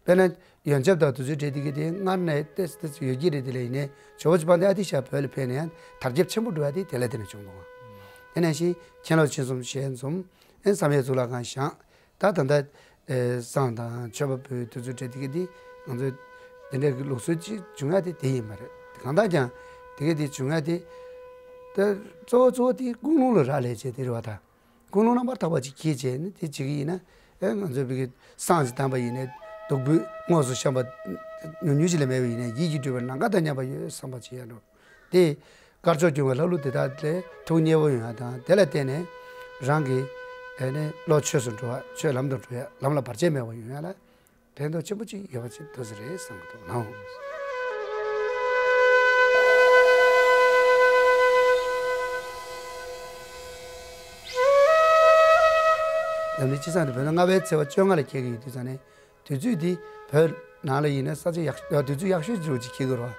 དཔེར་ན་ཡོན་ཆབ་དང་དེ་ཚོའི་གྲས་དེ་ག་དེ་སྔར་ནས་ཏོག་ཙམ་ཡོད་ཀྱི་རེད། དེ་ལ་ཡིན་ནའི་ཇོ་བོ་རྗེ་དཔལ་ལྡན་ཨ་ཏི་ཤ་བོད་ལ་ཕེབས་ནས་ཡང་དར་ཁྱབ་ཆེན་པོ་འགྲོ་ཡག་དེ་དེ་ལ་བརྟེན་ནས་བྱུང་འདུག་ཨང་། དེ་ནང་བཞིན་མཁན་སློབ་ཆོས་གསུམ་ཞལ་འཛོམས། ཨེ་བསམ་ཡས་གཙུག་ལག་ཁང་བཞེངས། ད་ད་ལྟ་ཨེ་བསང་དང་མཆོད་པ་ཕུལ་དུས་ཚོད་སྤྲད་དེ་ག་དེ་ང་ཚོའི་དེ་འདྲའི་གི་ལུགས་སྲོལ་ཅིག་བྱུང་ཡ་དེ་དེ་ཡིན་པ་རེད། གང་ལྟར་ཀྱང་དེ་ག་དེ་བྱུང་ཡ་དེ་ད་གཙོ་བོ་གཙོ་བོ་དེ་ཀུན་སློང་ལ་རག་ལས་བྱས་དེ་རེད་བ་ད། ཀུན་སློང་རྣམ་པར་དག་པ་ཅིག་སྐྱེས་བྱས་ནས་དེ་བྱེད་ཀྱི་ཡིན་ན་ཨེ་ང་ཚོའི་བི་གི་བསང་ཅིག་བཏང་པ་ཡིན་ནའི་ བདུག་སྤོས་དངོས་སུ་བཤམས་པ་ཉུང་ཉུང་ཞིག་ལས་མེད་པ་ཡིན་ནའི་ཡིད་ཀྱིས་སྤྲུལ་པའི་ལང་ཀ་དང་མཉམ་པ་ཡོད་བསམ་པ་བྱེད་ཡ་འགྲོ། དེ་དཀར་ཕྱོགས་སྐྱོང་བའི་ལྷ་ཀླུ་དེ་དག་ལས་ཐུགས་མཉེས་པོ་ཡོང་ཡ་དང་། དེ་ལ་བརྟེན་ནས་རང་གི་ཨེ་ནས་བློ་ཆོས་སུ་འགྲོ་བ། ཆོས་ལམ་དུ་འགྲོ་ཡ། ལམ་ལ་བར་ཆད་མེད་པ་ཡོང་ཡ་ལ་ཕན་ཐོགས་ཆེན་པོ་ཅིག་ཡོད་པ་ཅིག་འདུག་ས་རེད་བསམ་གྱི་འདུག་ལགས། འཛམ་གླིང་སྤྱི་བསང་དེ་བོད་ཟླ་ལྔ་པའི་ཚེས་པ་བཅོ་ལྔ་ལ་འཁེལ་གྱི་ཡོད་དུས་ཙང་ནས། དུས་ཚོད་འདི་བོད་ནང་ལ་ཡིན་ན་ས་ཆ་ཡག་དུས་ཚོད་ཡག་ཤོས་འདྲ་བོ་ཅིག་འཁེལ་གྱི་རེད་བ།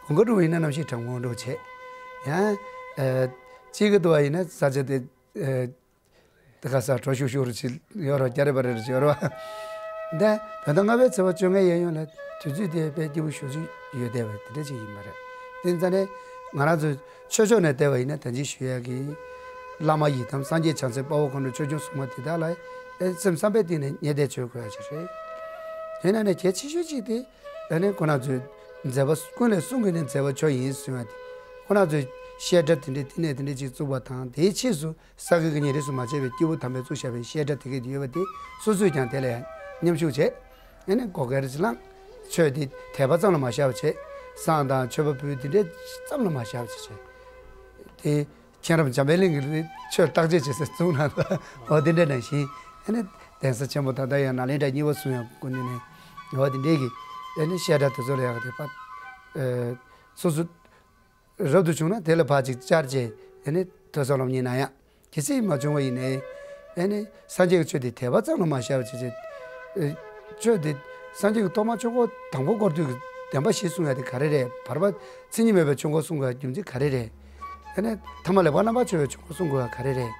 དགུན་ཁ་འདྲ་བོ་ཡིན་ན་གནམ་གཤིས་གྲང་མོ་འདྲ་བོ་བྱས། ཡང་ཨ་དཔྱིད་ཀ་འདྲ་བ་ཡིན་ན་ས་ཆ་དེ་ཨ་དེ་ག་ས་དྲོ་ཤུག་ཤུག་རུ་ཅིག་ཡོད་རེད་བ། རྒྱ་རེ་བ་རེ་རུ་ཅིག་ཡོད་རེད་བ། འདི་བོད་ཟླ་ལྔ་པའི་ཚེས་པ་བཅོ་ལྔའི་གཡས་གཡོན་ལ་དུས་ཚོད་དེ་དཔེ་སྐྱིད་པོ་ཞེ་པོ་ཅིག་ཡོད་བསྡད་པ་དེ་འདྲ་ཅིག་ཡིན་པ་རེད། དེ་ཙང་ནས་ང་རང་ཚོ་ཆོས་ཕྱོགས་ནས་བལྟས་པ་ཡིན་ན་ད་གིན་ཞུ་ཡ་གི་བླ་མ་ཡི་དམ་སངས་རྒྱས་བྱང་སེམས་དཔའ་བོ་ཁོང་ཁྲོ་ཆོས་སྐྱོང་སྲུང་མ་དེ་དག་ལ་ཨེ་སེམས་བསམ་པའི་གཏིང་ནས་བརྙས་བསྡད་བྱེད་དགོས་ཡ་ཅིག་རེད། དེ་ནང་ནས་གལ་ཆེ་ཤོས་གཅིག་དེ་ཨ་ནི་ཁོ་རང་ཚོའི་མཛད་པ་ཀུན་ལས་གསུང་གི་ནི་མཛད་པ་མཆོག་ཡིན་གསུང་ཡ་དེ། ཁོ་རང་ཚོའི་བཤད་གྲྭ་དེ་འདྲས་བསྟི་གནས་དེ་འདྲས་ཅིག་བཙུགས་པ་དང་། དེའི་ཕྱིས་སུ་ས་དགེ་བཀའ་རྙིང་རིས་སུ་མ་ཆད་པའི་སྐྱེས་བུ་དམ་པས་བཙུགས་བཞག་པའི་བཤད་གྲྭ་དེ་གས་ཡོད་པ་དེ་སོ་སོས་ཀྱང་དེ་ལ་མཉམ་ཞུགས་བྱས། ཨ་ནི་བགོ་སྐལ་ཅིག་བླངས། ཆོས་དེ་དད་པ་ཙམ་ལ་མ་བཞག་པ་བྱས། བསང་དང་མཆོད་པ་ཕུལ་དེ་འདྲས་ཙམ་ལ་མ་བཞག་པ་བྱས་བྱས། དེ་མཁྱེན་རབ་འཇམ་དཔལ་གླིང་གི་ཆོས་བརྟག་དཔྱད་བྱེད་སའི་གཙུག་ན་འོ་དེ་འདྲ་ནང་བཞིན། ཨ་ནི་གདན་ས་ཆེན་པོ་ད་ལྟ་ཡང་ནཱ་ལེནྡྲ་གཉིས་པ་གསུང་ཡང་ཀུན་ནས་ནས་འོ་དེ་འདྲས་ཀྱི་ཨ་ནི་བཤད་གྲྭ་དེ་ཚོ་ལ་ཡག་དེ་པ་སོ་སོ། རབ་ཏུ་བྱུང་ན་དེ་ལ་ཕར་ཅིག་བཅར་བྱས། དེ་ནས་ཐོས་བསམ་སློབ་གཉེར་གནང་ཡ། གལ་སྲིད་མ་བྱུང་བ་ཡིན་ནའི། ཨེ་ནི་སངས་རྒྱས་ཀྱི་ཆོས་དེ་དད་པ་ཙམ་ལ་མ་བཞག་པ་བྱས་བྱས། ཨེ་ཆོས་དེ་སངས་རྒྱས་ཀྱི་ཐོག་མར་ཆོས་འཁོར་དང་པོ་བསྐོར་དུས་ཀྱི་བདེན་པ་བཞི་གསུང་ཡ་དེ་ག་རེ་རེད། བར་པ་མཚན་ཉིད་མེད་པའི་ཆོས་འཁོར་གསུང་དགོས་ཡ་རྒྱུ་མཚན་ག་རེ་རེད། ཨེ་ནི་ཐ་མ་ལེགས་པར་རྣམ་པར་ཕྱེ་བའི་ཆོས་འཁོར་གསུང་དགོས་ཡ་ག་རེ་རེད།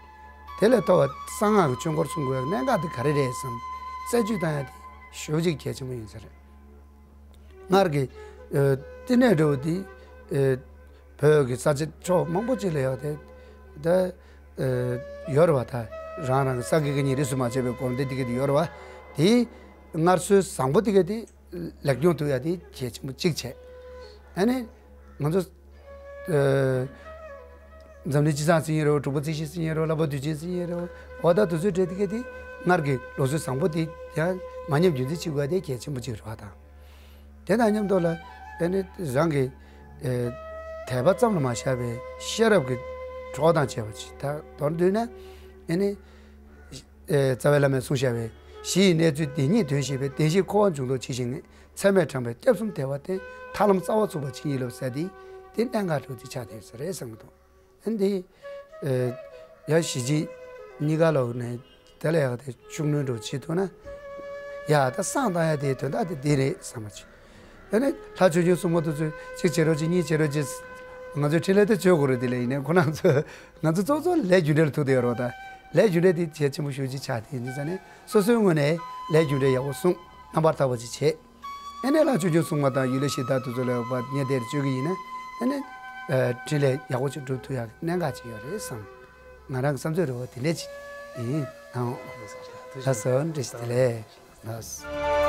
དེ་ལས་མཐོ་བ་གསང་སྔགས་ཀྱི་ཆོས་འཁོར་གསུང་དགོས་ཡ་གནད་འགག་དེ་ག་རེ་རེད་བསམ། རྩད་གཅོད་བཏང་ཡ་དེ་ཞེ་པོ་ཅིག་གལ་ཆེན་པོ་ཡིན་ས་རེད། སྔར་གྱི་ཨ་བསྟི་གནས་འདྲ་བོ་དེ་ཨ་བོད་ཀྱི་ས་ཆ་ཕྱོགས་མང་པོ་ཅིག་ལ་ཡག་དེ་ད་ཨ་ཡོད་རེད་བ། ད་རང་རང་གི་ས་དགེ་བཀའ་རྙིང་རིས་སུ་མ་ཆད་པའི་དགོངས་དོན་དེ་ག་དེ་ཡོད་རེད་བ། དེའི་སྔར་སྲོལ་བཟང་པོ་དེ་ག་དེ་ལེགས་སྐྱོང་ཐུབ་ཡ་དེ་གལ་ཆེན་པོ་གཅིག་བྱས། ཨ་ནི་ང་ཚོ་ཨ་འཛམ་གླིང་སྤྱི་བསང་ཟེར་ཡིན་རེད། འབྲུག་པ་རྩིས་གཞི་ཟེར་ཡིན་རེད། བསླབ་པ་དུས་ཆེན་ཟེར་ཡིན་རེད། འོ་ད་དེ་ཚོའི་གྲས་དེ་ག་དེ་སྔར་གྱི་ལུགས་སྲོལ་བཟང་པོ་དེ་ཡང་མ་ཉམས་རྒྱུན་འཛིན་བྱེད་དགོས་ཡ་དེ་གལ་ཆེན་པོ་གཅིག་རེད་བ་དང་། དེ་དང་མཉམ་དུ་ལ་ཨ་ནི་རང་གི་ཨེ་དད་པ་ཙམ་ལ་མ་བཞག་པའི་ཤེས་རབ་ཀྱི་གྲོགས་དང་བཅས་པ་ཅིག་ད་མདོར་བསྡུས་ན་ཨ་ནི་ཨེ་རྩ་བའི་བླ་མས་གསུངས་བཞག་པའི་གཞི་ཡི་གནས་ཚུལ་དེ་ཉིད་དོན་ཤེས་པས། བདེན་བཞིའི་འཁོར་བ་འབྱུང་ལྡོག་ཇི་བཞིན་ངེས། ཚད་མས་དྲངས་པའི་སྐྱབས་གསུམ་དལ་བ་སྟེ། ཐར་ལམ་རྩ་བ་ཚུགས་པ་ཇི་སྙེད་ལབ་ཟེར་དེ་དེ་གནད་འགག་འདྲ་བོ་ཅིག་ཆགས་བསྡད་ཡོད་ས་རེད་བསམ་གྱི་འདུག་ཨ་ནི་དེ་ཨེ་ཡང་གཞིས་བྱེས་གཉིས་ཀ་ལོག་ནས་དེ་ལ་ཡག་དེ་ཤུགས་སྣོན་འདྲ་བོ་བྱེད་ཐུབ་ན། ཡ་ད་བསང་བཏང་ཡ་དེ་དོན་དག་དེ་འདི་རེད་བསམ་པ་ཅིག་ཨ་ནི་ལྷ་ཆོས་སྐྱོང་སྲུང་མ་དེ་ཚོས་གཅིག་བྱེད་རོགས་གྱིས། གཉིས་བྱེད་རོགས་གྱིས། ང་ཚོས་འཕྲིན་ལས་དེ་བཅོལ་དགོས་རེད། དེ་ལས་ཡིན་ནའི་ཁོ་རང་ཚོ་ང་ཚོ་གཙོ་གཙོ་ལས་རྒྱུ་འབྲས་ལ་ཐུག་བསྡད་ཡོད་རེད་བ། ད་ལས་རྒྱུ་འབྲས་དེ་གལ་ཆེན་པོ་ཞེ་པོ་ཅིག་ཆགས་བསྡད་ཡོད་དུས་ཙང་ནས་སོ་སོའི་ངོས་ནས་ལས་རྒྱུ་འབྲས་ཡག་པོ་སྲུང་། རྣམ་པར་དག་པ་ཅིག་བྱེད། ཨ་ནི་ལྷ་ཆོས་སྐྱོང་སྲུང་མ་དང་ཡུལ་ལྷ་གཞི་བདག་དེ་ཚོ་ལ་ཡག་པ་ཉེ་དེར་བཅོལ་གྱི་ཡིན་ན། ཨ་ནི་ཨ་འཕྲིན་ལས་ཡག་པོ་ཅིག་སྒྲུབ་ཐུབ་ཡག་གནད་འགག་ཅིག་ཡོད་རེད་བསམ། ང་རང་གི་བསམ་ཚུལ་རེད་བ། དེ་འདྲས་ཅིག་ཡིན་ནའང་། ལགས་སོ། བཀྲ་ཤིས་བདེ་ལེགས། ལགས་སོ།